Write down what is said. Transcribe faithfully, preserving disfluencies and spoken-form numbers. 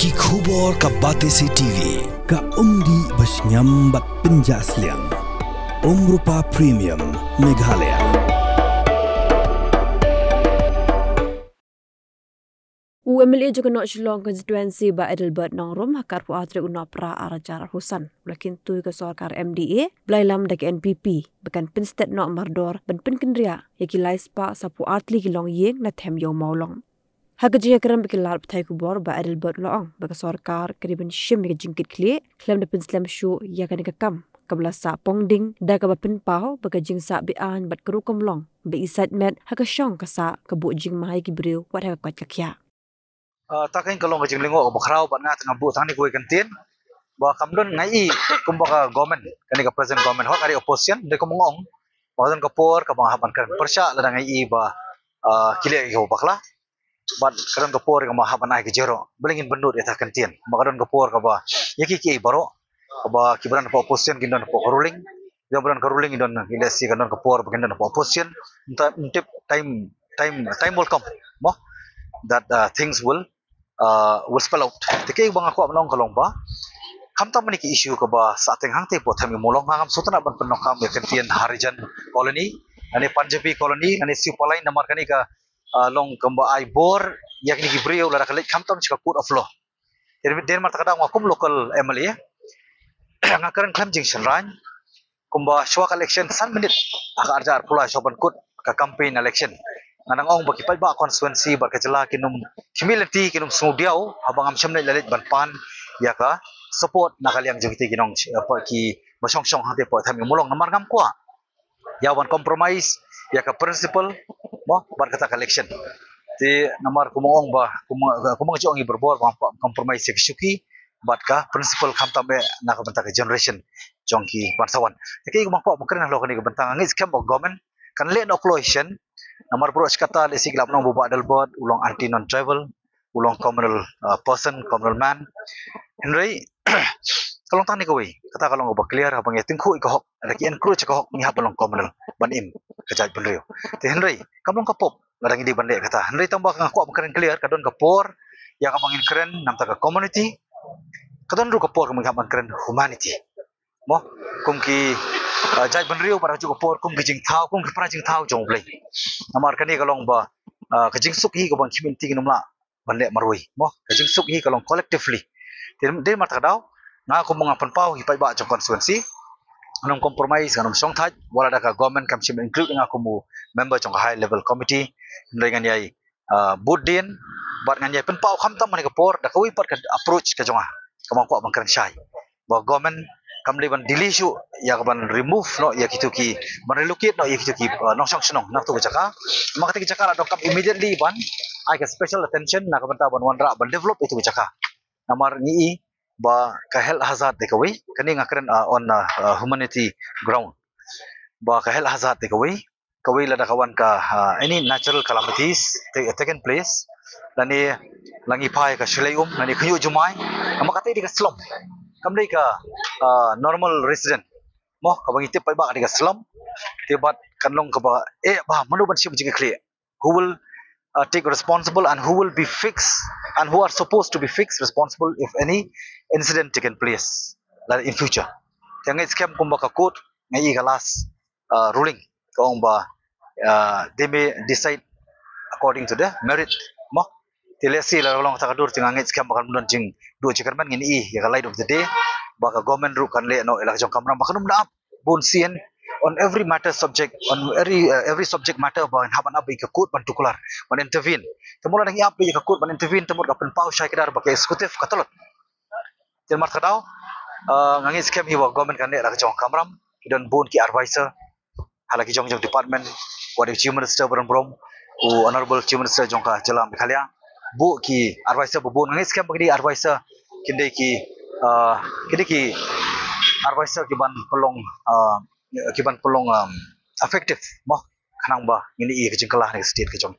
Ki khubor ka Batesi T V. Ka umdih ba shngiam bad pynjah sliang. Umrupa Premium Meghalaya. U M L A jong ka North Shillong Constituency Bah Adelbert Nongrum ha ka arphew ar tarik u Nohprah arhajar arphew san u la kyntu ïa ka sorkar M D A ba la ïalam da ka N P P ba kan pynsted noh mardor ban pynkynriah ïa ki lai spah saphew ar tylli ki longïing na them ïew Mawlong. Ha ka jingïakren bad ki lad pathai khubor Bah Adelbert u la ong ba ka sorkar ka dei ban shim ïa ka jingkitkhlieh khlem da pynslem shuh ïa kane ka kam kaba la sah pongding da kaba pynpaw ba ka jingsah be-aiñ bad ka rukom long ba i sait met ha ka shong ka sah ka buh jingma ïa ki briew wat ha ka koit ka khiah. Ah, ta kane ka long ka jinglyngngoh kaba khraw bad nga te nga buh tang kane kawei ka kyntien ba kam don, nga i kumba ka government, kane ka present government, hok nga dei opposition, dei kumba nga ong ba ka don ka por kaba nga hap ban kren pyrshah lada nga i ba, ah, ki leh ïa kiba bakla. Bad ka don ka por kaba nga hap ban ai ka jingïaroh. Balei ngin pynlut ïa ta ka kyntien ba ka don ka por kaba ïa ki ki baroh, kaba kiba don hapoh opposition kin don hapoh ka ruling, kiba don ka ruling kin don, ki lehse kan don ka por ba kin don hapoh opposition. Ym tip, time, time, time will come, mo, that, uh, things will, uh, will spell out. Te kaei ba nga kwah ban ong ka long ba khamtam kine ki issue kaba sah teng hangtei hapoh them ïew Mawlong, ngam sngewtynnat ban pyndonkam ïa ka kyntien Harijan Colony, lane Punjabi Colony, lane Siew Palain, namar kane ka, ah, long kumba ai bor ïa kine ki briew lada ka leit khamtam sha ka court of law. Te dei namar kata ka daw nga kum local M L A nga kren khlem jingshynrang, kumba shuwa ka election san minit ha ka arhajar arphew lai shuwa ban kut ka campaign election, nga dang ong ba ki paidbah constituency bad ka jylla kin ym khmih lynti, kin ym sngewdiaw haba ngam shym leit la leit ban pan ïa ka support na ka liang jong kito ki nong, eh, kiba shong shong hangtei hapoh them ïew Mawlong, namar ngam kwah ïa ban compromise ïa ka principle, mo, bad kata ka election. Te namar kumba nga ong ba, kumba, kumba nga ju ong hi barabor ba ngam kwah compromise ïa ka shuki bad ka principle, khamtam eh na ka bynta ka generation jong ki ban sa wan. Te kaei kaba nga kwah ban kren halor kane ka bynta, nga ngeit skhem ba ka government kan leh noh kloi shen, namar baroh shi katta lehse ki lah ban ong ba u Bah Adelbert u long anti non-tribal, u long communal, uh, person, communal man. Hynrei ka long tang kane kawei, kata ka long kaba clear, haba ngi tyngkhuh ïa ka hok, lada ki encroach ïa ka hok, ngi hap ban long communal ban im ka jaitbynriew. Te hynrei kam long ka pop lada ngi dei ban leh kata. Hynrei tang ba nga kwah ban kren clear, ka don ka por ïa kaba ngin kren na ka bynta ka community, ka don ruh ka por kaba ngi hap ban kren humanity, mo, kum ki, uh, jaitbynriew, bad ha kajuh ka por kum ki jingthaw, kum ki para jingthaw jong U Blei. Namar kane ka long ba, uh, ka jingsuk hi kaba ngi khmih lynti ngin ym lah ban leh marwei, mo, ka jingsuk hi ka long collectively. Te dei namar kata ka daw nga kumba nga pynpaw ïa ki paidbah jong constituency, ngan ym compromise, ngan ym shongthait wat lada ka government kam shym include nga kum u member jong ka high level committee. Hynrei ngan ïai, ah, bud dien bad ngan ïai pynpaw khamtam ha kane ka por da kawei pat ka approach ka jong nga kaba nga kwah ban kren shai, ba government kam dei ban delay shuh ïa ka ban remove noh ïa kito ki, ban relocate noh ïa kito ki, ah, nongshong shnong na kato ka jaka. Namar kata ka jaka la donkam immediately ban ai ka special attention na ka bynta ban wanrah ban develop ïa kato ka jaka. Namar ngi i ba ka health hazard dei kawei, kane nga kren, ah, on, ah, ah, humanity ground, ba ka health hazard dei kawei, kawei lada ka wan ka, ah, any natural calamities ta-, taken place, lane la ngi phai ka shlei um, lane khynñiuh jumai, namar kata dei ka slum, kam dei ka, ah, normal resident, mo, kaba ngi tip paidbah ka dei ka slum. Te bad kan long kaba eh ba mano ban shim jingkitkhlieh, who will, uh, take responsible and who will be fixed and who are supposed to be fixed responsible if any incident taken place, like, in future. Te nga ngeit skhem kumba ka court, nga i ka last, uh, ruling ka ong ba, uh, they may decide according to the merit, mo. Te lehse la long kata ka dur te nga ngeit skhem ba kan don jingduh jingkyrmen, ngin i ïa ka light of the day ba ka government ruh kan leh noh ïa la ka jong ka kamram, ba kan ym da ap bun sien on every matter subject, on every, uh, every subject matter ba ngin hap ban ap ïa ka court ban tuklar, ban intervene. Te mut lada ngi ap ïa ka court ban intervene, te mut ka pynpaw shai kdar ba ka executive ka tlot. Te namar kata ka daw, uh, nga ngeit skhem hi ba government kan leh la ka jong ka kamram, ki don bun ki advisor ha la ki jong jong department, wat u Chief Minister baron burom, u Honorable Chief Minister jong ka jylla Meghalaya, buh ki advisor ba bun, nga ngeit skhem ba ki dei advisor, kin dei ki, uh, ki dei ki advisor ki ban pynlong, uh, ki ban pynlong, um, effective, mo, khnang ba ngin i ka jingkylla ha ka state ka jong.